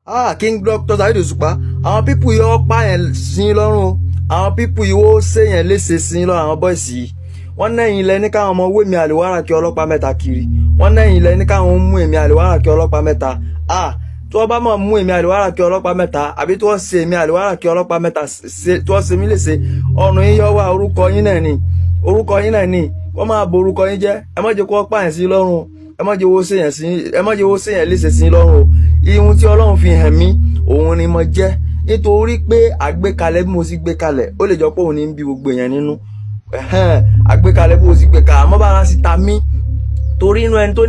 Ah, King Dr. Saheed Òṣùpá, àwọn people yìí ó pààyàn sí i lọ́rùn o. Àwọn people yìí ó ṣèyàn léṣe sí i lọ́rùn. Àwọn boys yìí, wọ́n nẹ́yìn lẹ ní káwọn ọmọ wémi Àlèwáràkí ọlọ́pàá mẹ́ta kiri. Wọ́n nẹ́yìn lẹ ní káwọn mú èmi Àlèwáràkí ọlọ́pàá mẹ́ta. Ah, tí wọ́n bá mọ̀ mú èmi Àlèwáràkí ọlọ́pàá mẹ́ta, àbí tí wọ́n ṣe èmi Àlèwáràkí ọlọ́pàá mẹ́ta, tí wọ́n ṣe mí léṣe, ọ̀run yín yọ wá. Orúkọ yín náà ni, orúkọ yín náà ni wọ́n máa bo orúkọ yín jẹ́. Ẹ má jẹ́ kó pààyàn sí lọ́rùn o. Ẹ má jẹ́ owó ṣèyàn sí, ẹ má jẹ́ owó ṣèyàn léṣe sí lọ́rùn o. Ihun tí Ọlọ́run fi hàn mí, òun ni mo jẹ́. Nítorí pé àgbékalẹ̀ bí mo sì gbé kalẹ̀, ó lè jọ pé òun ní ń bí gbogbo èèyàn nínú. Àgbékalẹ̀ bí mo sì gbé kalẹ̀, àmọ́ bára sì ta mí, torí inú ẹni tó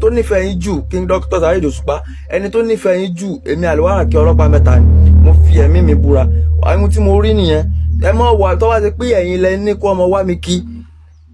nífẹ̀ẹ́ yín jù, King Dr. Saheed Òṣùpá, ẹni tó nífẹ̀ẹ́ yín jù, èmi Àlèwáràkí ọlọ́pàá mẹ́ta ni. Mo fi ẹ̀mí mi búra, ohun tí mo rí nìyẹn. Ẹ mọ̀ wà tó bá ṣe pé ẹ̀yin lẹ ní kó ọmọ wá mi kí,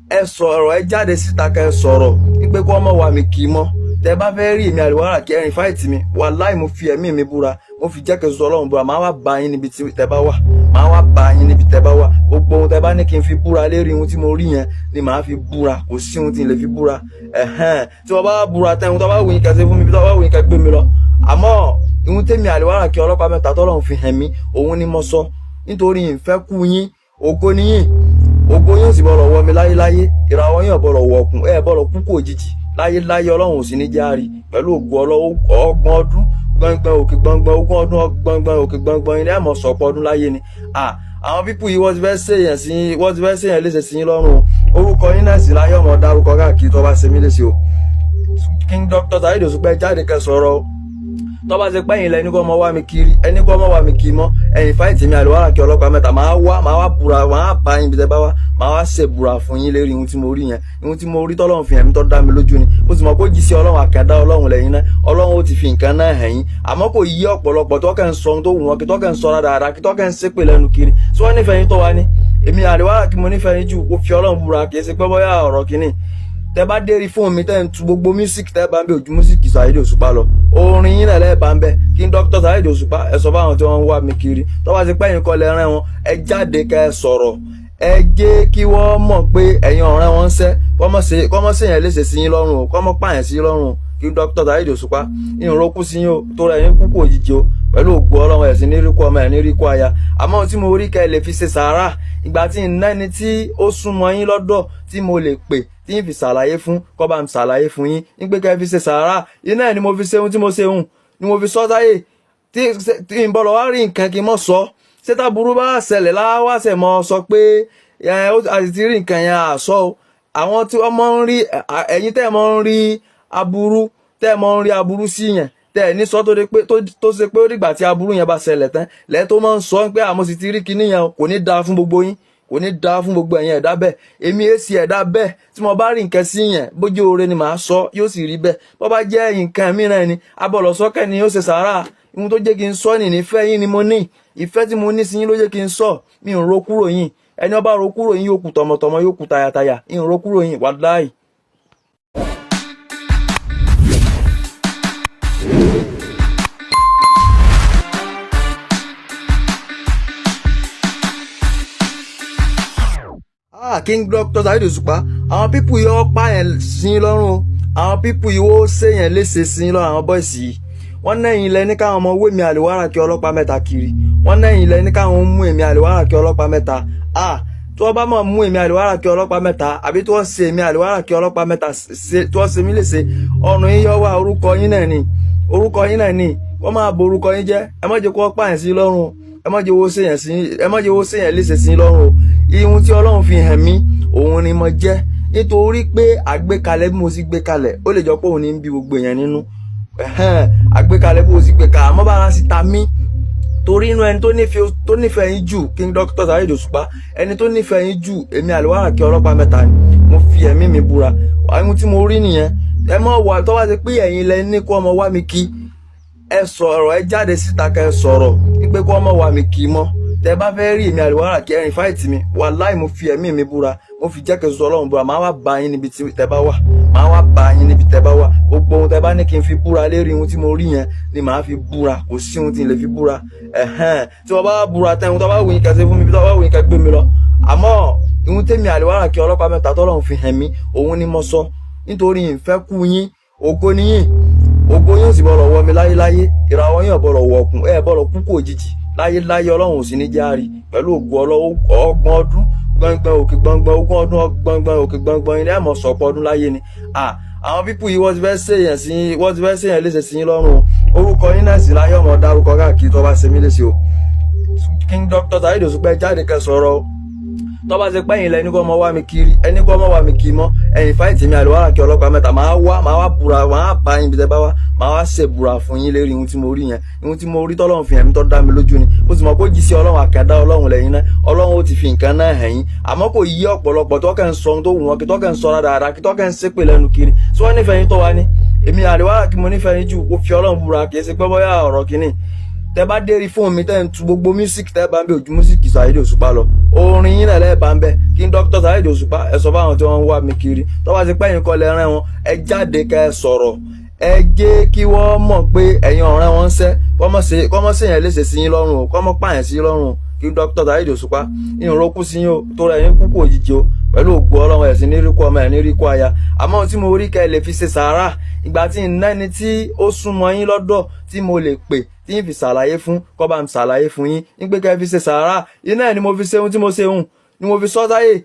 ẹ sọ̀rọ̀, ẹ jáde síta kẹ́ ẹ sọ̀rọ̀ wípé kó ọmọ wá mi kì í mọ́. Tẹ bá fẹ́ rí èmi Àlèwáràkí, ẹ̀rìn fáìtì mi. Wàláì, mo fi ẹ̀mí mi búra, mo fi jẹ́ kẹsàn-án Ọlọ́run búra, màá wá bá yín níbi tí tẹ bá wà, màá wá bá yín níbi tẹ bá wà. Gbogbo ohun tẹ bá ní kí n fi búra lérí ohun tí mo rí yẹn ni màá fi búra. Kò sí ohun tí n lè fi búra. Ẹ̀hẹ́n, tí wọ́n bá búra tẹ́, ohun tó bá wù yín kẹsẹ̀ fún mi, bí tó bá wù yín kẹ gbé mi lọ. Àmọ́ ohun tẹ́mi Àlèwáràkí ọlọ́pàá mẹ́ta tọ́lọ́run fi hàn mí, òun ni mo sọ. Nítorí ìfẹ́ kú yín, ògo níyìn, ògo yín ò sì bọ̀rọ̀ wọ mi láyéláyé. Ìràwọ̀ yín ò bọ̀rọ̀ wọ̀ ọ̀kùn, ẹ̀ bọ̀rọ̀ kú kò òjijì láyéláyé. Ọlọ́run ò sì ní járe pẹ̀lú ògo ọgbọ̀n ọdún gbọ̀ngbọ̀n òkè gbọ̀ngbọ̀n, 20 ọdún gbọ̀ngbọ̀n òkè gbọ̀ngbọ̀n ilé ẹ̀mọ̀ sọ̀pọ̀ ọdún láyé ni. Àwọn people yìí, wọ́n ti fẹ́ ṣèyàn sí, wọ́n ti fẹ́ ṣèyàn léṣe sí lọ́rùn o. Orúkọ yín náà sì láyé ọmọ dárúkọ káàkiri tó bá ṣe mí léṣe o. King Dr. Saheed Òṣùpá, jáde kẹ́ sọ̀rọ̀ o. Tó bá ṣe pẹ́yìn lẹ ní kó ọmọ wá mi kiri, ẹni kó ọmọ wá mi kiri mọ́, ẹ̀yìn fáìtì mi Àlèwáràkí ọlọ́pàá mẹ́ta, màá wá, màá wá búra, màá bá yín bí tẹ bá wá, màá wá ṣe búra fún yín lérí ohun tí mo rí yẹn. Ohun tí mo rí tọ́lọ́run fi hàn mí tó dá mi lójú ni. Ó sì mọ̀ pé jíṣẹ́ Ọlọ́run, àkàndá Ọlọ́run lẹ́yìn náà, Ọlọ́run ó ti fi nǹkan náà hàn yín. Àmọ́ kò yí ọ̀pọ̀lọpọ̀ tó kẹ́ ń sọ ohun tó wù wọ́n, kí tó kẹ́ ń sọ dáadáa, kí tó kẹ́ ń ṣépè lẹ́nu kiri. Tí wọ́n nífẹ̀ẹ́ yín tó wá ní èmi Àlèwáràkí, mo nífẹ̀ẹ́ yín jù. Ó fi Ọlọ́run búra, kì í ṣe pé bóyá ọ̀rọ̀ kìíní. Tẹ bá dé rí fóònù mi, tẹ ń tu gbogbo music tẹ bá ń bẹ, ojú music Saheed Òṣùpá lọ, orin yín náà lẹ́ẹ̀ bá ń bẹ. King Dr. Saheed Òṣùpá, ẹ sọ fáwọn tí wọ́n ń wá mi kiri, tó bá ti pẹ́ yín kọ́ lẹ́rẹ́ wọn, ẹ jáde kẹ́ ẹ sọ̀rọ̀. Ẹ jẹ́ kí wọ́n mọ̀ pé ẹ̀yin ọ̀rẹ́ wọn ń sẹ́ kọ́mọ́ sèyàn léṣe sí yín lọ́rùn o, kọ́mọ́ pààyàn sí yín lọ́rùn o. King Dr. Saheed Òṣùpá, ìrùn sí yín o, tó rẹ̀ yín kú kò òjijì o. Pẹ̀lú ògo Ọlọ́run, ẹ̀sìn ní rí kú ọmọ ẹ̀ ní rí kú aya. Àmọ́ ohun tí mo rí kẹ́ ẹ lè fi ṣe sàárà, ìgbà tí ń náni tí ó súnmọ́ yín lọ́dọ̀ tí mo lè pè tí ń fi ṣàlàyé fún, kọ́ bá ń ṣàlàyé fún yín ń pé kẹ́ ẹ fi ṣe sàárà iná ẹ̀ ni mo fi ṣe ohun tí mo ṣe hùn ni mo fi sọ táyè tí ń bọ̀ lọ wá rí nǹkan kí n mọ̀ sọ. Ṣé táburú bá ṣẹlẹ̀ láwàṣẹ̀ mọ́ sọ pé a sì ti rí nǹkan yẹn àṣọ o? Àwọn tí wọ́n máa ń rí ẹ̀yin tẹ́ ẹ̀ máa ń rí aburú, tẹ́ ẹ̀ máa ń rí aburú sí yẹn, tẹ́ ẹ̀ ní sọ tó ṣe pé ó dìgbà tí aburú yẹn bá ṣẹlẹ̀ tán lẹ́ẹ̀ tó máa ń sọ pé àmọ́ sì ti rí kinní yẹn. Kò ní dáa fún gbogbo yín, kò ní dáa fún gbogbo ẹ̀yin ẹ̀dá bẹ́ẹ̀. Èmi èsì ẹ̀dá bẹ́ẹ̀. Tí mo bá rí nǹkan sí yẹn, bójú oore ni màá sọ, yóò sì rí bẹ́ẹ̀. Bó bá jẹ́ nǹkan mìíràn ni abọ̀lọ̀ sọ́kẹ́ ni yóò ṣe sàárà. Ohun tó jẹ́ kí n sọ nìní, ìfẹ́ yín ni mo ní. Ìfẹ́ tí mo ní sí yín ló jẹ́ kí n sọ. Mi ò ro kúrò yín. Ẹni ó bá ro kúrò yín, yóò kú tọmọtọmọ, yóò kú tayataya. Mi ò ro kúrò yín, wàláì. Ah, King Dr. Saheed Òṣùpá, àwọn people yìí ó pààyàn sí i lọ́rùn o. Àwọn people yìí ó ṣèyàn léṣe sí i lọ́rùn. Àwọn boys yìí, wọ́n nẹ́yìn lẹ ní káwọn ọmọ wémi Àlèwáràkí ọlọ́pàá mẹ́ta kiri. Wọ́n nẹ́yìn lẹ ní káwọn mú èmi Àlèwáràkí ọlọ́pàá mẹ́ta. Ah, tí wọ́n bá mọ̀ mú èmi Àlèwáràkí ọlọ́pàá mẹ́ta, àbí tí wọ́n ṣe èmi Àlèwáràkí ọlọ́pàá mẹ́ta, tí wọ́n ṣe mí léṣe, ọ̀run yín yọ wá. Orúkọ yín náà ni, orúkọ yín náà ni wọ́n máa bo orúkọ yín jẹ́. Ẹ má jẹ́ kó pààyàn sí lọ́rùn o. Ẹ má jẹ́ owó ṣèyàn sí, ẹ má jẹ́ owó ṣèyàn léṣe sí lọ́rùn o. Ihun tí Ọlọ́run fi hàn mí, òun ni mo jẹ́. Nítorí pé àgbékalẹ̀ bí mo sì gbé kalẹ̀, ó lè jọ pé òun ní ń bí gbogbo èèyàn nínú. Àgbékalẹ̀ bí mo sì gbé kalẹ̀, àmọ́ bára sì ta mí, torí inú ẹni tó nífẹ̀ẹ́ yín jù, King Dr. Saheed Òṣùpá, ẹni tó nífẹ̀ẹ́ yín jù, èmi Àlèwáràkí ọlọ́pàá mẹ́ta ni. Mo fi ẹ̀mí mi búra, ohun tí mo rí nìyẹn. Ẹ mọ̀ wà tó bá ṣe pé ẹ̀yin lẹ ní kó ọmọ wá mi kí, ẹ sọ̀rọ̀, ẹ jáde síta kẹ́ ẹ sọ̀rọ̀ wípé kó ọmọ wá mi kì í mọ́. Tẹ bá fẹ́ rí èmi Àlèwáràkí, ẹ̀rìn fáìtì mi. Wàláì, mo fi ẹ̀mí mi búra, mo fi jẹ́ kẹsàn-án Ọlọ́run búra, màá wá bá yín níbi tí tẹ bá wà, màá wá bá yín níbi tẹ bá wà. Gbogbo ohun tẹ bá ní kí n fi búra lérí ohun tí mo rí yẹn ni màá fi búra. Kò sí ohun tí n lè fi búra. Ẹ̀hẹ́n, tí wọ́n bá búra tẹ́, ohun tó bá wù yín kẹ́ ṣe fún mi, bí tó bá wù yín kẹ́ gbé mi lọ. Àmọ́ ohun tẹ́mi Àlèwáràkí ọlọ́pàá mẹ́ta tọ́lọ́run fi hàn mí, òun ni mo sọ. Nítorí ìfẹ́ kú yín, ògo níyìn, Ògo yóò sì bọ̀rọ̀ wọ mi láyéláyé. Ìràwọ̀ yóò bọ̀rọ̀ wọ̀kùn, ẹ bọ̀rọ̀ kú kò òjijì láyéláyé. Ọlọ́run ò sì ní járe pẹ̀lú ògo ọgbọ̀n ọdún gbọ̀ngbọ̀n òkè gbọ̀ngbọ̀n, 20 ọdún gbọ̀ngbọ̀n òkè gbọ̀ngbọ̀n ilé ẹ̀mọ̀ sọ̀pọ̀ ọdún láyé ni. Àwọn people yìí, wọ́n ti fẹ́ ṣèyàn sí, wọ́n ti fẹ́ ṣèyàn léṣe sí yín lọ́rùn o. Orúkọ yín náà sì láyé ọmọ dárúkọ káàkiri tó bá ṣe mí léṣe o. King Dr. Saheed Òṣùpá, jáde kẹ́ sọ̀rọ̀ o. Tó bá ṣe pẹ́yìn lẹ ní kó ọmọ wá mi kiri, ẹni kó ọmọ wá mi kiri mọ́ ẹ̀yìn fight mi, àlùwárà kí ọlọ́pàá mẹ́ta, máa wá, máa wá búra, máa bá yín bí tẹ́ bá wá, máa wá ṣe búra fún yín lérí ohun tí mo rí yẹn. Ohun tí mo rí tọ́lọ́run fi hàn mí tó dá mi lójú ni. Ó sì mọ̀ pé ó jí sí Ọlọ́run, àkàndá Ọlọ́run lẹ́yìn náà, Ọlọ́run ó ti fi nǹkan náà hàn yín. Àmọ́ kò yí ọ̀pọ̀lọpọ̀ tó kẹ́ ń sọ ohun tó wù wọ́n, kí tó kẹ́ ń sọ dáadáa, kí tó kẹ́ ń ṣépè lẹ́nu kiri. Tí wọ́n nífẹ̀ẹ́ yín tó wá ní èmi àlùwárà kí mo nífẹ̀ẹ́ yín jù. Ó fi Ọlọ́run búra, kì í ṣe pé bóyá ọ̀rọ̀ kìíní. Tẹ bá dé rí fóònù mi, tẹ́ ń tu gbogbo music tẹ́ bá ń bẹ, ojú music Saheed Òṣùpá lọ. Orin yín náà lẹ́ẹ̀ bá ń bẹ. King Dr. Saheed Òṣùpá, ẹ sọ fáwọn tí wọ́n ń wá mi kiri, tó bá ti pẹ́ yín kọ́ lẹ rẹ́ wọn, ẹ jáde kẹ́ ẹ sọ̀rọ̀. Ẹ jẹ́ kí wọ́n mọ̀ pé ẹ̀yin ọ̀rẹ́ wọn ń sẹ́ kọ́mọ́ ṣèyàn léṣe sí yín lọ́rùn o, kọ́mọ́ pààyàn sí yín lọ́rùn o. King Dr. Saheed Òṣùpá, ìrùn sí yín o, tó rẹ̀ yín kú kò òjijì o. Pẹ̀lú ògo Ọlọ́run, ẹ̀sìn ní rí kú ọmọ, ẹ̀ ní rí kú aya. Àmọ́ ohun tí mo rí kẹ́ ẹ lè fi ṣe sàárà, ìgbà tí ń náni tí ó súnmọ́ yín lọ́dọ̀ tí mo lè pè tí ń fi ṣàlàyé fún, kọ́ bá ń ṣàlàyé fún yín ń pé kẹ́ ẹ fi ṣe sàárà, iná ẹ̀ ni mo fi ṣe ohun tí mo ṣe hùn ni mo fi sọ táyé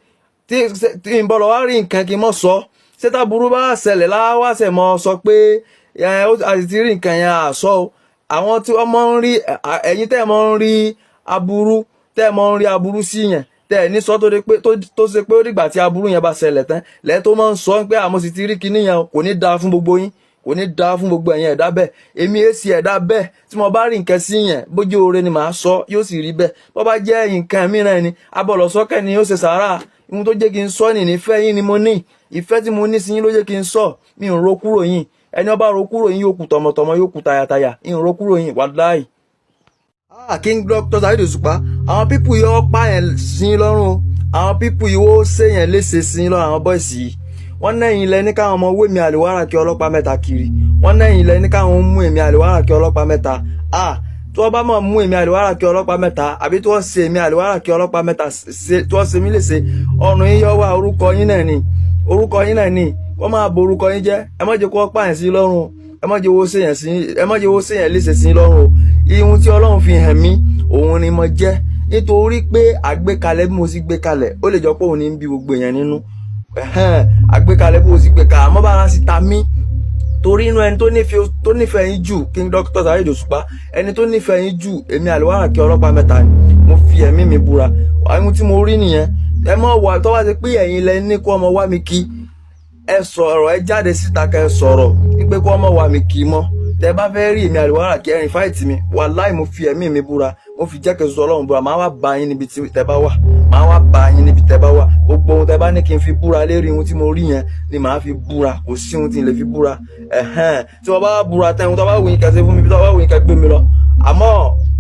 tí ń bọ̀ lọ wá rí nǹkan kí n mọ̀ sọ. Ṣé táburú bá ṣẹlẹ̀ láwàṣẹ̀ mọ́ sọ pé a sì ti rí nǹkan yẹn àṣọ o? Àwọn tí wọ́n máa ń rí ẹ̀yin tẹ́ ẹ̀ máa ń rí aburú, tẹ́ ẹ̀ máa ń rí aburú sí yẹn, tẹ́ ẹ̀ ní sọ tó ṣe pé ó dìgbà tí aburú yẹn bá ṣẹlẹ̀ tán lẹ́ẹ̀ tó máa ń sọ pé àmọ́ sì ti rí kinní yẹn. Kò ní dáa fún gbogbo yín, kò ní dáa fún gbogbo ẹ̀yin ẹ̀dá bẹ́ẹ̀. Èmi èsì ẹ̀dá bẹ́ẹ̀. Tí mo bá rí nǹkan sí yẹn, bójú oore ni màá sọ, yóò sì rí bẹ́ẹ̀. Bó bá jẹ́ nǹkan mìíràn ni abọ̀lọ̀ sọ́kẹ́ ni yóò ṣe sàárà. Ohun tó jẹ́ kí n sọ ní nífẹ̀ẹ́ yín ni mo ní. Ìfẹ́ tí mo ní sí yín ló jẹ́ kí n sọ. Mi ò ro kúrò yín. Ẹni ó bá ro kúrò yín, yóò kú tọmọtọmọ, yóò kú tayataya. Ń ro kúrò yín, wàláì. Ah, King Dr. Saheed Òṣùpá, àwọn people yìí, wọ́n pààyàn sí yín lọ́rùn o. Àwọn people yìí, wọ́n ṣèyàn léṣe sí yín lọ́rùn. Àwọn boys yìí, wọ́n nẹ́yìn lẹ ní káwọn ọmọ wémi àlèwárà kí ọlọ́pàá mẹ́ta kiri. Wọ́n nẹ́yìn lẹ ní káwọn mú èmi àlèwárà kí ọlọ́pàá mẹ́ta. Ah, tí wọ́n bá mọ̀ mú èmi àlèwárà kí ọlọ́pàá mẹ́ta, àbí tí wọ́n ṣe èmi àlèwárà kí ọlọ́pàá mẹ́ta ṣe, tí wọ́n ṣe mí léṣe, ọrùn yín yọ wá. Orúkọ yín náà ni, orúkọ yín náà ni wọ́n máa bo orúkọ yín jẹ́. Ẹ má jẹ́ kó wọ́n pààyàn sí lọ́rùn o. Ẹ má jẹ́ owó ṣèyàn sí, ẹ má jẹ́ owó ṣèyàn léṣe sí lọ́rùn o. Ihun tí Ọlọ́run fi hàn mí, òun ni mo jẹ́. Nítorí pé àgbékalẹ̀ bí mo sì gbé kalẹ̀, ó lè jọ pé òun ní ń bí gbogbo èèyàn nínú. Àgbékalẹ̀ bí mo sì gbé kalẹ̀, àmọ́ bára sì ta mí torí inú ẹni tó nífẹ̀ẹ́ yín jù, King Dr. Saheed Òṣùpá, ẹni tó nífẹ̀ẹ́ yín jù, èmi àlùwárà kí ọlọ́pàá mẹ́ta ni. Mo fi ẹ̀mí mi búra, ohun tí mo rí nìyẹn. Ẹ mọ̀ wà tó bá ti pé ẹ̀yin lẹ ní kó ọmọ wá mi kí, ẹ sọ̀rọ̀, ẹ jáde síta kẹ́ ẹ sọ̀rọ̀ wípé kó ọmọ wá mi kí mọ́. Tẹ bá fẹ́ rí èmi àlùwárà kí ẹ̀rín fight mi, wàláì, mo fi ẹ̀mí mi búra, mo fi jẹ́ kí n sọ Ọlọ́run búra, màá wá bá yín níbi tí tẹ bá wà, màá wá bá yín níbi tẹ bá wà. Gbogbo ohun tẹ bá ní kí n fi búra lérí ohun tí mo rí yẹn ni màá fi búra. Kò sí ohun tí n lè fi búra. Ẹ̀hẹ́n, tí wọ́n bá búra tẹ́, ohun tó bá wù yín kẹsẹ̀ fún mi, bí tó bá wù yín kẹ gbé mi lọ. Àmọ́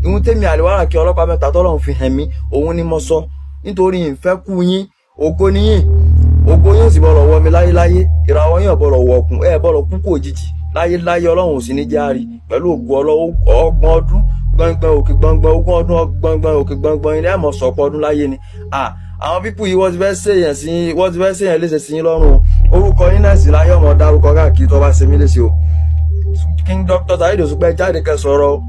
ohun tẹ́mi àlùwárà kí ọlọ́pàá mẹ́ta tọ́lọ́run fi hàn mí, òun ni mo sọ. Nítorí ìfẹ́ kú yín, ògo ni yín. Ògo yóò sì bọ̀rọ̀ wọ mi láyéláyé. Ìràwọ̀ yín ò bọ̀rọ̀ wọ̀kùn, ẹ bọ̀rọ̀ kú kò òjijì láyéláyé. Ọlọ́run ò sì ní járe pẹ̀lú ògo ọgbọ̀n ọdún gbọ̀ngbọ̀n òkè gbọ̀ngbọ̀n, 20 ọdún gbọ̀ngbọ̀n òkè gbọ̀ngbọ̀n ilé ẹ̀mọ̀ sọ̀pọ̀ ọdún láyé ni. Àwọn people yìí, wọ́n ti fẹ́ ṣèyàn sí, wọ́n ti fẹ́ ṣèyàn léṣe sí yín lọ́rùn o. Orúkọ yín náà sì láyé ọmọ dárúkọ káàkiri tó bá ṣe mí léṣe o. King Dr. Saheed Òṣùpá, jáde kẹ́ sọ̀rọ̀ o.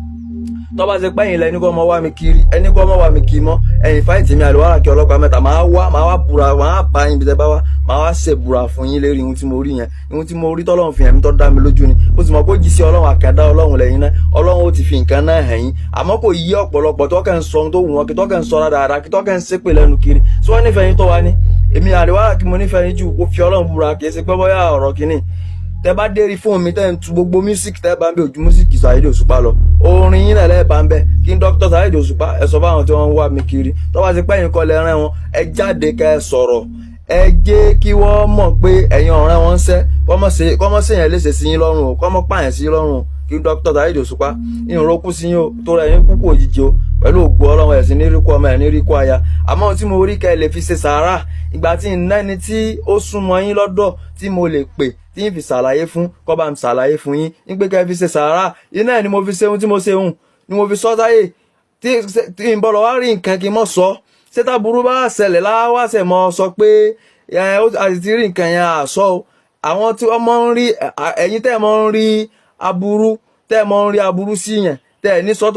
Tó bá ṣe pẹ́yìn lẹ ní kó ọmọ wá mi kiri, ẹni kó ọmọ wá mi kiri mọ́ ẹ̀yìn fight mi, àlùwárà kí ọlọ́pàá mẹ́ta, máa wá, máa wá búra, máa bá yín bí tẹ bá wá, máa wá ṣe búra fún yín lérí ohun tí mo rí yẹn. Ohun tí mo rí tọ́lọ́run fi hàn mí tó dá mi lójú ni. Ó sì mọ̀ pé ó jí sí Ọlọ́run, àkàndá Ọlọ́run lẹ́yìn náà, Ọlọ́run ó ti fi nǹkan náà hàn yín. Àmọ́ kò yí ọ̀pọ̀lọpọ̀ tó kẹ́ ń sọ ohun tó wù wọ́n, kí tó kẹ́ ń sọ dáadáa, kí tó kẹ́ ń ṣépè lẹ́nu kiri. Tí wọ́n nífẹ̀ẹ́ yín tó wá ní èmi àlùwárà kí mo nífẹ̀ẹ́ yín jù. Ó fi Ọlọ́run búra, kì í ṣe pé bóyá ọ̀rọ̀ kìíní. Tẹ bá dé rí fóònù mi, tẹ́ ń tu gbogbo music tẹ́ bá ń bẹ, ojú music Saheed Òṣùpá lọ. Orin yín náà lẹ́ẹ̀ bá ń bẹ. King Dr. Saheed Òṣùpá, ẹ sọ fáwọn tí wọ́n ń wá mi kiri, tó bá ti pẹ́ yín kọ́ lẹ rẹ́ wọn, ẹ jáde kẹ́ ẹ sọ̀rọ̀. Ẹ jẹ́ kí wọ́n mọ̀ pé ẹ̀yin ọ̀rẹ́ wọn ń sẹ́ kọ́mọ́ ṣèyàn léṣe sí yín lọ́rùn o, kọ́mọ́ pààyàn sí yín lọ́rùn o. King Dr. Saheed Òṣùpá, ìrùn sí yín o, tó rẹ̀ yín kú kò òjijì o. Pẹ̀lú ògo Ọlọ́run, ẹ̀sìn ní rí kú ọmọ, ẹ̀ ní rí kú aya. Àmọ́ ohun tí mo rí kẹ́ ẹ lè fi ṣe sàárà, ìgbà tí ń náni tí ó súnmọ́ yín lọ́dọ̀ tí mo lè pè tí ń fi ṣàlàyé fún, kọ́ bá ń ṣàlàyé fún yín ń pé kẹ́ ẹ fi ṣe sàárà, iná ẹ̀ ni mo fi ṣe ohun tí mo ṣe hùn ni mo fi sọ táyé tí ń bọ̀ lọ wá rí nǹkan kí n mọ̀ sọ. Ṣé táburú bá ṣẹlẹ̀ láwàṣẹ̀ mọ́ sọ pé a sì ti rí nǹkan yẹn àṣọ o? Àwọn tí wọ́n máa ń rí ẹ̀yin tẹ́ ẹ̀ máa ń rí Aburú tẹ́ ẹ mọ́ ń rí aburú sí yẹn, tẹ́ ẹ ní sọ,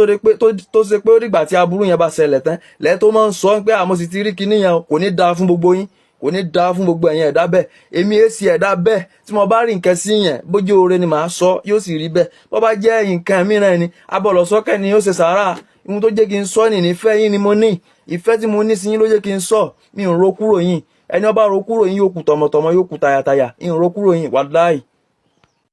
tó ṣe pé ó dìgbà tí aburú yẹn bá ṣẹlẹ̀ tán lẹ́ẹ̀ tó máa ń sọ pé àmọ́ sì ti rí kinní yẹn. Kò ní dáa fún gbogbo yín, kò ní dáa fún gbogbo ẹ̀yin ẹ̀dá bẹ́ẹ̀. Èmi èsì ẹ̀dá bẹ́ẹ̀. Tí mo bá rí nǹkan sí yẹn, bójú oore ni màá sọ, yóò sì rí bẹ́ẹ̀. Bó bá jẹ́ nǹkan mìíràn ni abọ̀lọ̀sọ́kẹ́ ni yóò ṣe sàárà. Ohun tó jẹ́ kí n sọ ní ìfẹ́ yín ni mo ní. Ìfẹ́ tí mo ní sí yín ló jẹ́ kí n sọ. Mi ò ro kúrò yín. Ẹni ó bá ro kúrò yín, yóò kú tọmọtọmọ, yóò kú tayataya. Ń ro kúrò yín, wàláì.